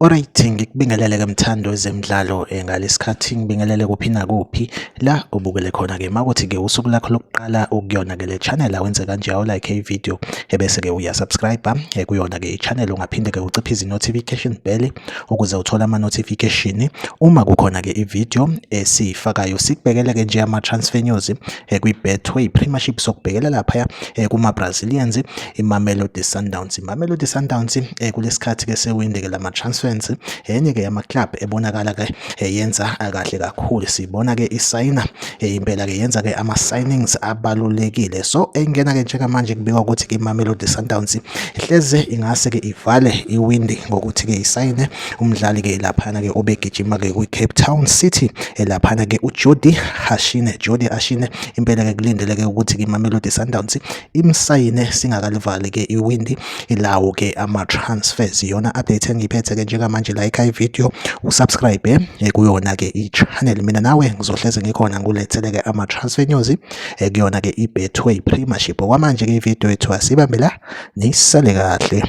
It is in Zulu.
Alright, ngikubingelele ke mthando wezemidlalo ngalesikhathi ngibingelele kuphi nakuphi la ubukele khona ke makuthi ke usuku lakho lokuqala ukuyona ke le channel awenze kanje awu like i-video ebese ke uya subscribe kuyona ke i-channel ungaphinde ke uciphe notification bell ukuze uthole ama notification uma kukhona ke i-video esiyifakayo. Sikubhekele ke nje ama transfer news kwi-Betway Premiership, sokubhekela laphaya kuma-Brazilians iMamelodi Sundowns. IMamelodi Sundowns kulesikhathi ke sewinde ke lama transfers, enye ke yama club ebonakala ke yenza kahle kakhulu. Sibona ke isayina impela ke yenza ke ama signings abalulekile. So engena ke njengamanje kubikwa ukuthi ke iMamelodi Sundowns hleze ingase ke ivale iwindi ngokuthi ke isayine umdlali ke laphana ke obegijima ke kwi-Cape Town City laphana ke uJody Hashine. Jody Hashine impela ke kulindeleke ukuthi ke iMamelodi Sundowns imsayine singakalivali ke iwindi ilawo ke ama-transfers. Iyona update engiyiphethe ke njengamanje. Like i-video, usubscribe kuyona ke i-channel. Mina nawe ngizohleze ngikhona ngulethele ke ama-transfer news kuyona ke i-Betway Premiership. Okwamanje ke i-video yethu asibambe la, nisale kahle.